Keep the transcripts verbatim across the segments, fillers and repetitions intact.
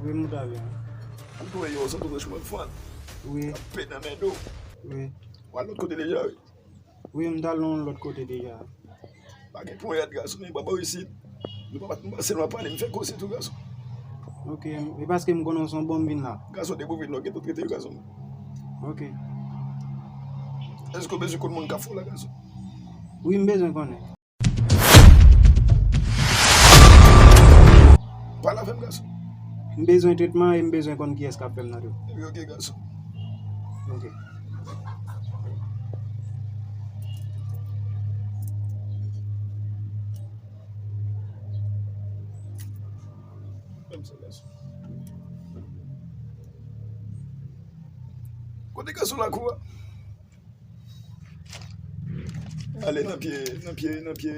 Wi, m ta byen. Ou twouve yon santo franchman fàn. Wi. Ap pete nan men do. Wi. Ou al lòt kote deja, wi. Wi, m t al yon lòt kote deja. Pa gen ponyèt, gason, men pa bò isit. Nou pa, nou pa, se nou ap pale, m fè koze tou, gason. Ok, e paske m konnen w se yon bon m vin la. Gason, depi w vin la, w gentan trete yo, gason. Ok. Èske w bezwen konn moun k ap fè w la, gason? Wi, m bezwen konnen. Pale avè m, gason. M bezwen tretman e m bezwen konn kiyès k ap fè m nan tou. Epi ok, gason. Ok. Fè m sa, gason. Kote gason lakou a? Ale nan pye, nan pye, nan pye.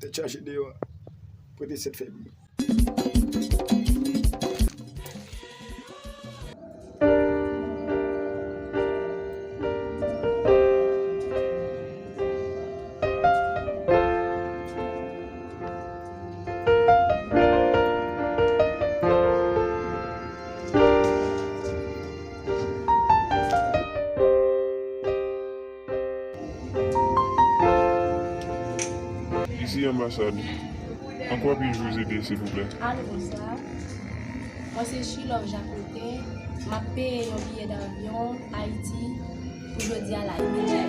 Tèt chaje deyò a. Prete sèt fèy pou mwen. Isi anbasad. An kwa pijou ede, silvouplè? Alo, bonswa. Mwen se Shilove Jacotin. M ap peye yon biyè davyon Ayiti pou jodi a la, imidye.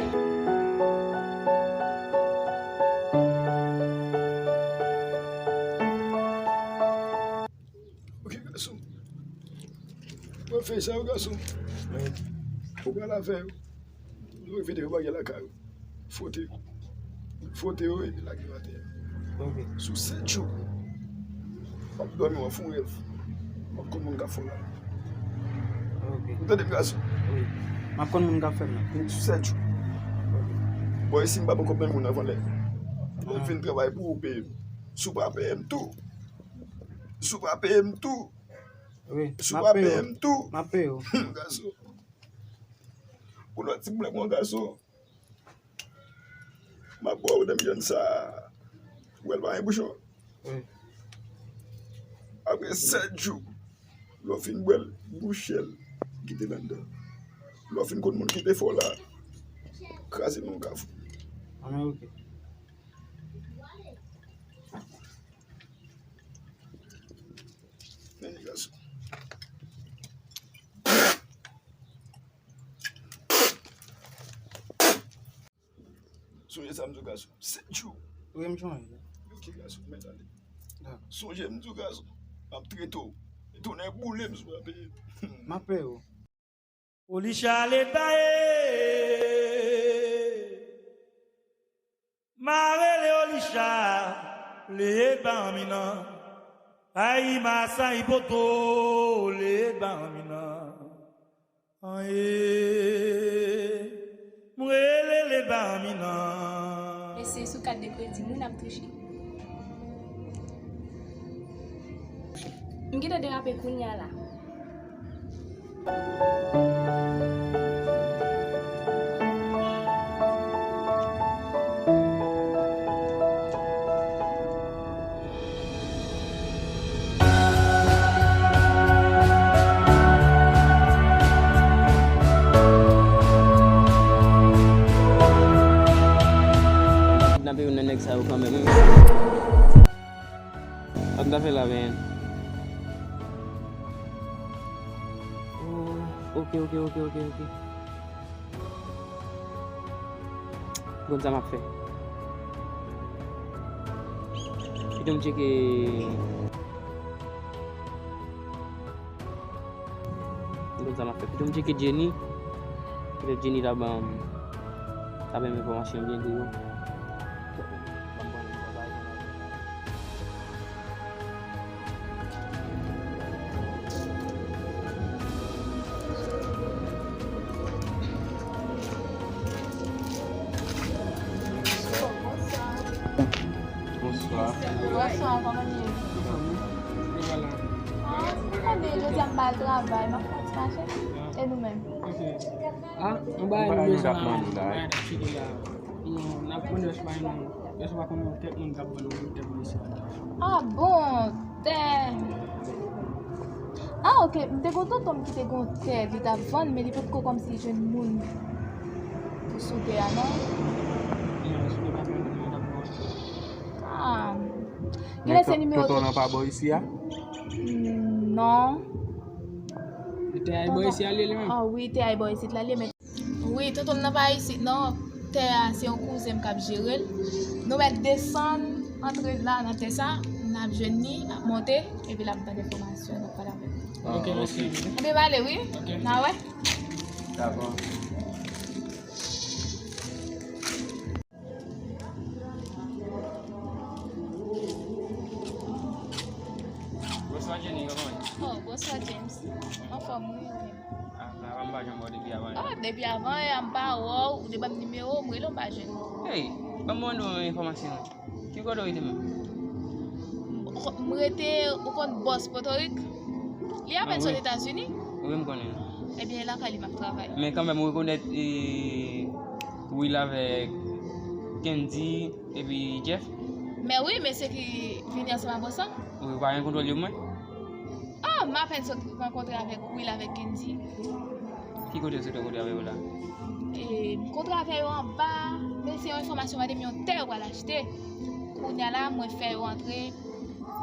Ok, gason. Mwen fè sa yo, gason. Wi. Ou pral avè yo. Nou evite yo bagay lakay ou. Fwote. Fwote yo epi lage yo atè. Ok. Sou sèt jou, w ap dòmi, w ap fè yon rèv. W ap konn moun k ap fè w la. Ok. Ou tande m, gason? Wi. M ap konn moun k ap fè m la. Sou sèt jou. Ok. Bon, e si m pa poko bay moun avan lè? Lè m fin travay pou ou peye m. Si w pa peye m tou. Si w pa peye m tou. Wi, si w pa peye m tou. M ap peye w. Gason. Ou lòt ti blòk mwen, gason. M ap ba w nan miyòn sa. Ou wè l pa gen bouchon. Wi. Apre sèt jou, lè w fin bwè l, bouche l, kite l anndan. Lè w fin konn moun ki te fè w la, kraze l nan yon kafou. Anben, ok. Men, gason. Sonje sa m di w, gason. Sèt jou. Wi, m sonje. Ok, gason, mèt ale. Dakò. Sonje m di w, gason. M ap trete w. Tounen boule m si w pa peye. M ap peye w. Olisha leta e. M a rele Olisha, leba anminan. Ay, masa ipoto, leba anminan. An e, m rele leba anminan. E se sou kat de kredi moun ap touche. M gentan derape kounye a la. Kidnape youn nan nèg sa yo kanmenm, wi. Sa m ta fè la, men? Oh, ok, ok, ok, ok, ok. M konn sa m ap fè. Pito m tcheke. M konn sa m ap fè. Pito m tcheke Jenny. Petèt Jenny ta ban m, ta ban m enfòmasyon byen tou yo. Bonswa. Bonswa, kòman nou ye? Ah, anben, jodi a m pa al travay, m ap fè yon ti mache. E nou menm? Ah, yon bagay nou bezwen la, yon bagay n ap cheke la. Nou, n ap mande èske pa gen yon, èske pa konn yon kèk moun k ap vann yon tè pou mesye a? Ah bon, tè. Ah, ok, m te gon tonton m ki te gon tè, li t ap vann, men li potko kòmsi jwenn moun pou sou tè a, non? Ah. Kilè se nimewo tonton nan pa bò isi a? Hmm, non. Tè a bò isi a li ye menm? Ah wi, tè a bò isi la li ye, men wi, tonton m nan pa isit non. Tè a, se yon kouzen m k ap jere l. Nou mèt desann, antre la nan tè sa, n ap jwenn li, l ap monte, epi l ap ban n enfòmasyon, n ap pale avè l. Ah, ok, mèsi. Anpil pale, wi. Ok. N a wè. Dakò. Bonswa, Jenny, kòman w ye? Oh, bonswa, James. Anfòm, wi, wi. Ah, sa va, m pa janm wè w depi avan yè. Oh, depi avan yè, m pa wè w, ou te ban m nimewo, m rele w, m pa jwenn ou. Hey, ban m yon enfòmasyon. Ki kote w rete menm? M rete, ou konn bòs Pòtorik? Li apèn sot Etazini. Wi, m konnen. Ebyen, e lakay li m ap travay. Men kanmenm, ou rekonèt, e, Will avèk Kendy epi Jeff? Men wi, mesye ki vini ansanm ak bòs lan. Wi, ou pa gen kontwòl yo, mwen? Ah, m apèn sot rankontre avèk Will avèk Kendy. Ki kote w sot rankontre avèk yo la? E, m kontre avè yo anba, men se yon enfòmasyon, m ap di m yon tè yo pral achte. Kounye a la, mwen fè yo antre.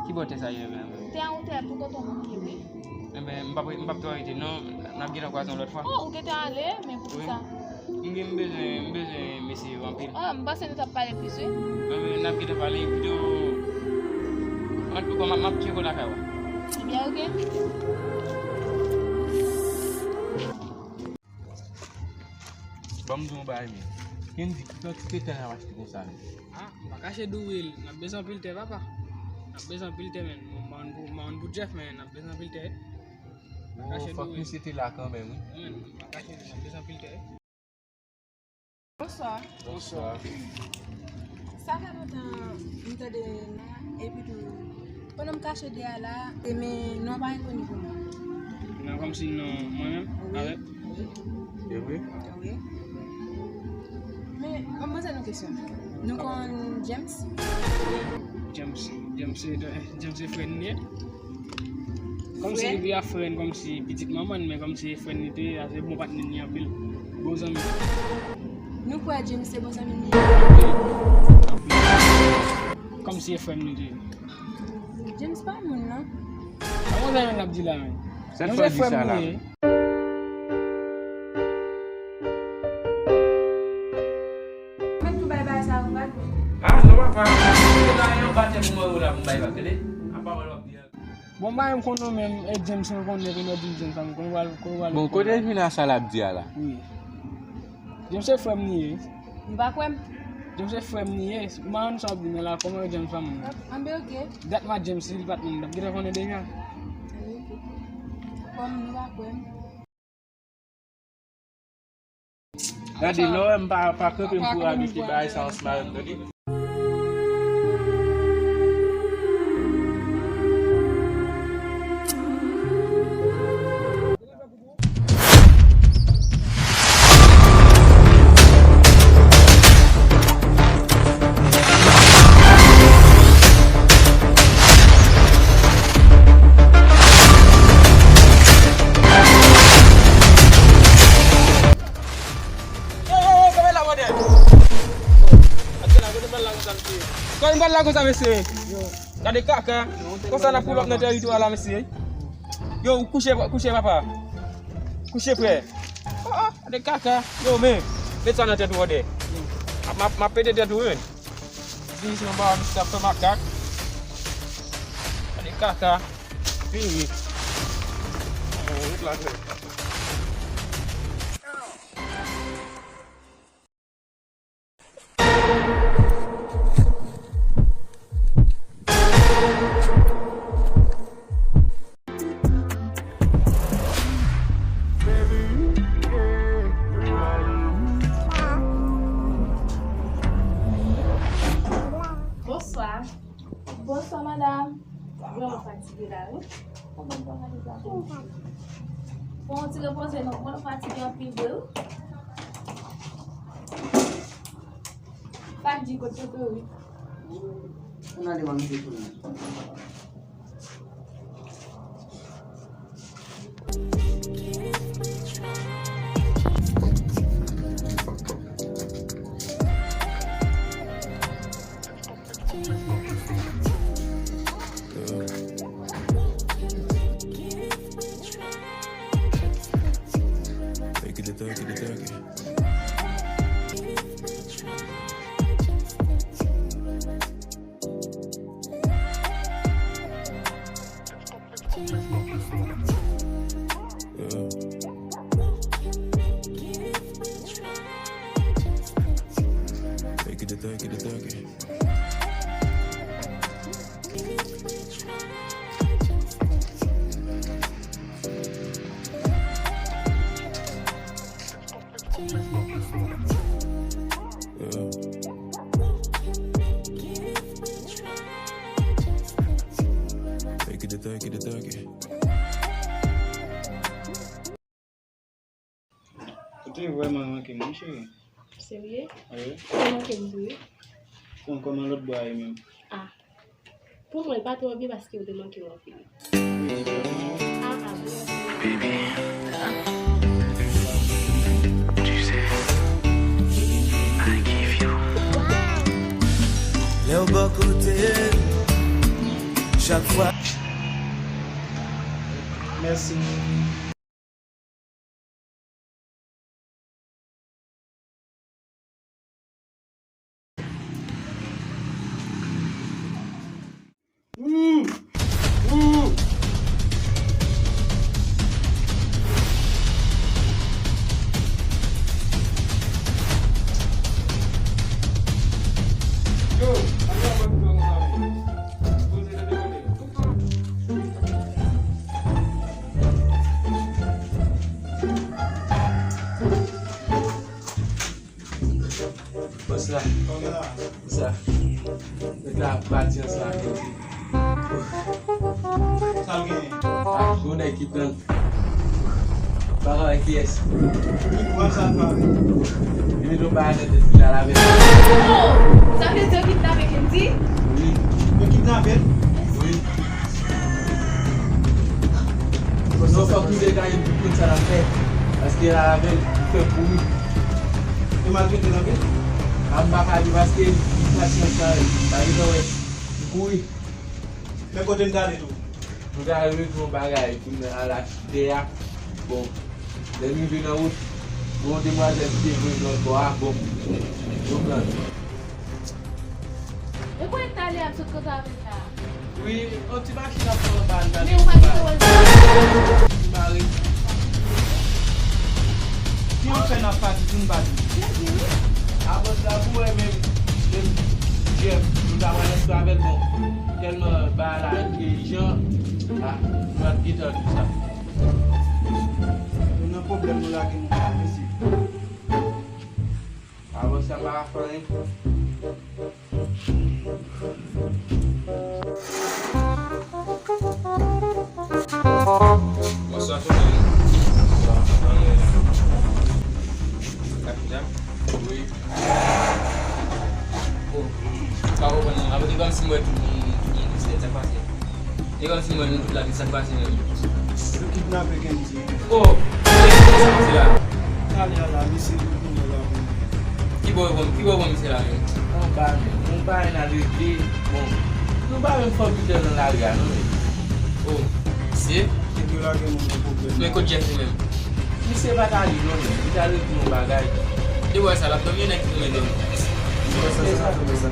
Ki bò tè sa ye menm? Tè a yon tè pou tonton m li ye, wi. Enben, m p ap, m p ap twò rete non, n ap gentan kwaze yon lòt fwa. Oh, ou gentan ale, men poukisa? M gen, m bezwen, m bezwen mesye yo anpil. Ah, m panse nou t ap pale plis, wi. Anben, n ap gentan pale, pito, antouka, m ap, m ap tcheke w lakay ou. Ebyen, ok. Ban m di w yon bagay, men. Kendy, ki kantite tè n ap achte konsa, men? Ah, m pa kache di w, Will, n ap bezwen anpil tè, papa. N ap bezwen anpil tè, men. Bon, m pa konn pou, m pa konn pou Jeff, men n ap bezwen anpil tè. Oh, fòk misye te la kanmenm, wi. Wi, men, m pa kache, n ap bezwen anpil tè. Bonswa. Bonswa. Sa fè lontan m tande non, epi tou, pandan m kache dèyè la, e men non pa enkoni pou mwen. Non, kòmsi non, mwen menm? Wi. Avèk? Wi. E wi? Wi. Men, ban m poze nou kesyon. Nou konn James? James, James se, James se frè n li ye. Kòmsi li pi a frè n, kòmsi pitit manman n, men kòmsi e frè n li te ye, a se bon patnè n li anpil. Bon zanmi. Nou kwè James se bon zanmi n li ye? Kòmsi e frè n li te ye. James pa moun, non. A bon zanmi n ap di la, men. James se frè m li ye. Mwen tou bay bagay sa yo, Brad. Ah, non, papa. Se la, yon batè pou mwen, ou la, pou m bay bagay, tande? A pawòl w ap di a. Bon, bagay m konnen menm, e James mwen konnen, konnen w di m James, m konnen w al, konnen w al. Bon, kote l vin a sa l ap di a la? Wi. James se frè m li ye. Nou pa kwè m? James se frè m li ye. M pa konn sa w ap di, men la, kòman James pa moun? Anben, ok. Dat ma James, li pa t moun, m t ap gentan konnen deja. Anben, ok. Kòm nou pa kwè m. Gade, lè w wè m pa, pa kanpe m pou radote bagay sa ansanm avè m, tande? Yo, yo, yo, kanpe la, bòdè. Atè la, kote m pral la konsa, mesye? Kote m pral la konsa, mesye? Gade kaka. Konsa n ap pull up nan tèritwa la, mesye. Yo, kouche, kouche, papa. Kouche prè. Oh, oh, gade kaka. Yo, men, met sa nan tèt ou, bòdè. M ap, m ap, m ap pete tèt ou, men. Vin isit anba, misye ap fè makak. Gade kaka. Fini. Ret la, frè. Bonswa. Bonswa, madanm. Vrèman fatige la, wi. Fò mwen pran valiz la pou ou. Pran yon ti repoze non, mwen fatige anpil vre, wi. Pa di kot yo tou, wi. Ou nan devan misye tou, wi. Take it, take it, take it. Take it, take it, take it. Take it, take it, take it. Ou te vrèman manke m, wi, cheri. Serye? Wi. Ou te manke m tou, wi. Bon, kòman lòt bwa a ye menm? Ah. Pou mwen, l pa twò byen paske ou te manke m anpil. Wi, li vrèman, wi. Ah, ah, wi. Baby, tu sais, I give you. Lè w bò kote m, chak fwa. Mèsi. Bòs la. Sa. Nèg la, pasyans la, nèg. Sa l genyen? Ah, gon nèg ki pran. Pa konn kiyès. Ki pran sa l pa vle? Li met yon bagay nan tèt li, l al avè l. Oh! Sa vle di yo kidnape Kendy? Wi. Yo kidnape l? Wi. Non, fòk nou degaje l pou konn sa l ap fè. Paske l al avè l, li fè kouri. Yo maltrete l anpil? A, m pa ka di paske li pasyans la, pa gentan wè, li kouri. Men kote n t ale tou? Nou t al rive yon bagay pou n al achte a. Bon, lè n rive nan wout, yon demwazèl ki te voye n lòt bò a, bon, yo pran l. E kote n t ale a, m sot kote avè l la? Wi, yon ti machin ap pran anba, n t al. Men ou pa gen wòl sa. Ti mare. Ki yon fè n ap pati, di m pa di. Jezi, wi. Apre sa, pou wè menm, menm Jeff, nou ta pral antre avè l, bon. Tèlman bagay la te ijan, a, nou pa t gentan di sa. Nou nan pwoblèm, nou lage nou la, mesye. Avan sa pa fè anyen. Bonswa tout moun. Bonswa. Kapitèn? Wi. Oh, pa konprann non. Apre, e kòmsi m wè tout moun, tout moun distrè, sa k pase? E kòmsi m wè nou tout la, sa k pase menm? Yo kidnape Kendy. Oh! Sa k pase la? Talè a la, misye vin kounye a la pou mwen. Ki bò yo pran, ki bò yo pran misye la menm? Anba menm. Nou pa gen n al regle. Bon. Nou pa menm fè pita nan lari a, non, men. Oh, misye? Misye te lage nou nan pwoblèm. Men kot Jeff li menm? Misye pa t ale non, men. Li t al regle yon bagay. Li wè sa, l ap dòmi, nèg ki tounen dòmi. Li wè sa, sa ap tounen sa.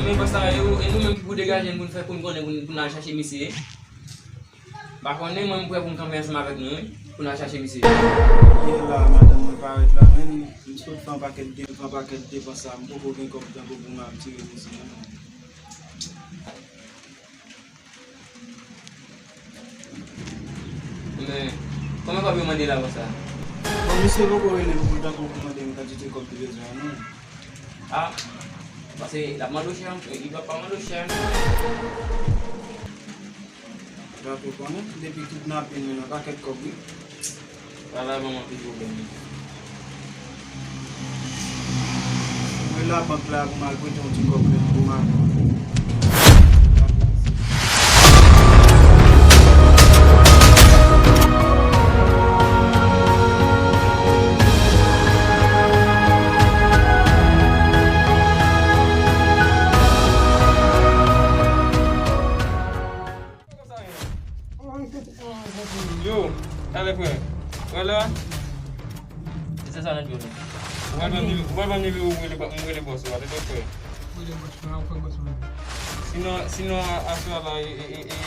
Men bòs la, e ou, e nou menm ki pou degaje n pou n fè, pou n konnen, pou n, pou n al chache misye. Pa konnen, mwen m prè pou m kanpe ansanm avèk nou, wi, pou n al chache misye. Ye la, madanm mwen parèt la, men m sot fè yon pakèt de, fè yon pakèt depans la, m poko gen kòb tankou pou m ap tire misye, non. Men, konbyen kòb yo mande la konsa? Bon, misye poko rele m pou l tankou pou mande m kantite kòb li bezwen an, non. Ah, paske l ap mande w chè, li p ap pa mande w chè, non. Drapo konnen, depi kidnape nou nan pakèt kòb, wi. Travay ban m anpil pwoblèm, wi. Mwen labank la pou m al prete yon ti kòb pou m al. Ban m nimewo w, m rele, m rele bòs ou a, tande frè. Rele bòs mwen, ou fè bòs mwen. Sinon, sinon, a, aswè la, e, e, e, e,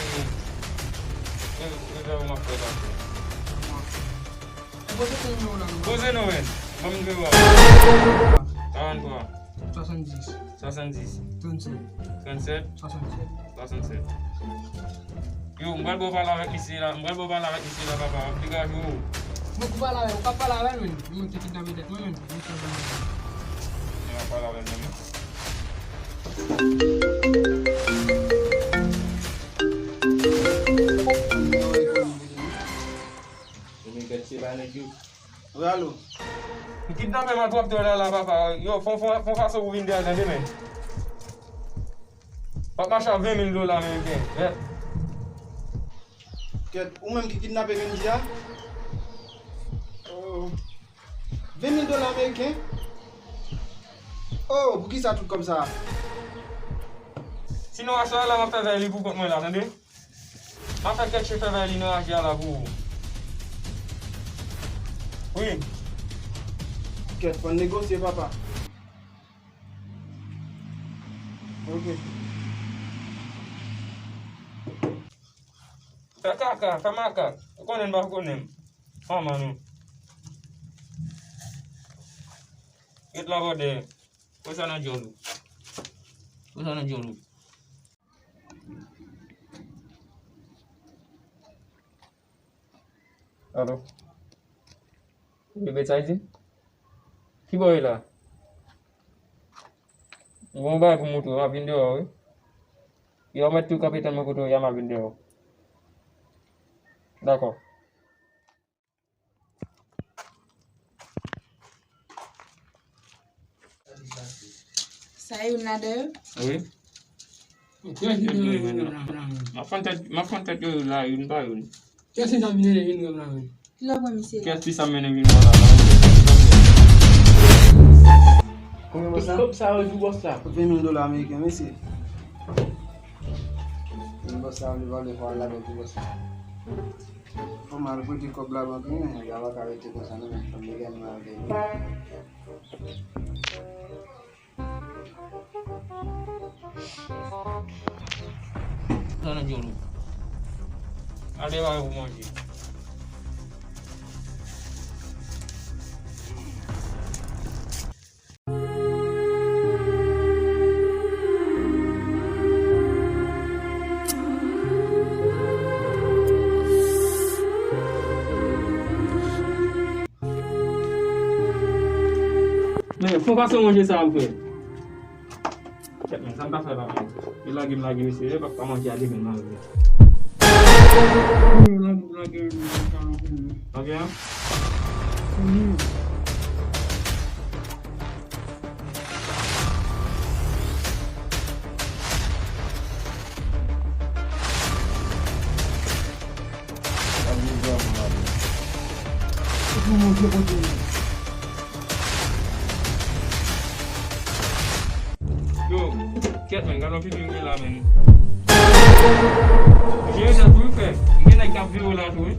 e, e, e, m ap fè la. E poze pou nimewo la, non? Poze non, men. Ban m nimewo a. Karant twa. Swasanndis. Swasanndis. Trannsèt. Trannsèt. Swasannsèt. Swasannsèt. Yo, m pral ba w pale avèk misye la, m pral ba w pale avèk misye la, papa, degaje w. Mwen pou pale avè l, ou pa pale avè l, menm. Mwen te kidnape tèt mwen, menm. Mwen te kidnape tèt mwen. Mwen ap pale avè l, menm. Yo, men gad se ba nèg yo. Wi, alo. M kidnape m ak raptò la, la, papa. Yo, fon, fon, fon fason pou vin deyò, tande, men. W ap mache ak ven mil dola ameriken. Yep. Kèt, ou menm ki kidnape Kendy a? Oh. Ven mil dola ameriken? Oh, poukisa tout kòb sa a? Sinon, aswè la, m ap fè vèy li pou kont mwen la, tande? M ap fè kèk chofè vèy li nan raje a la pou ou. Wi. Kèt, fò n negosye, papa. Ok. Fè kaka, fè makak. Ou konnen m pa konnen m. Fanm an nou. Ret la vòdè. Pran sa nan djòl ou. Pran sa nan djòl ou. Alo. Ou repete sa l di? Ki bò w ye la? M gen yon bagay pou m montre w, m ap vin deyò, wi. Yo, mèt tou kanpe tann mwen kote w ye a, m ap vin deyò. Dakò. Sa e youn ladan yo? Wi. M ap fè tèt, m ap fè tèt yo la, youn pa youn. Kiyès ki t ap vin ede vin wè m la menm? Kilè w pran misye la? Kiyès ki sa mennen vin wè w la? Konbyen bòs la? Tout kòb sa yo di bòs la. Ven mil dola ameriken, mesye. Ven bòs la, li vòlè fò al lage pou bòs la. Fò m al prete kòb la bank, wi, men nèg la pa ka rete konsa, non, men fò m legalman al genyen. Sa nan djòl ou. Al prepare pou manje. Men, fon fason manje sa a, frè. Kèt, men, sa m ta fè la, men. E lage m lage misye, e pa ka manje a demen nan. Ok, an? Yo, kèt, men, gade yon figi m gen la, men. Jere sa tou, frè. Gen nèg k ap vire w la tou, wi.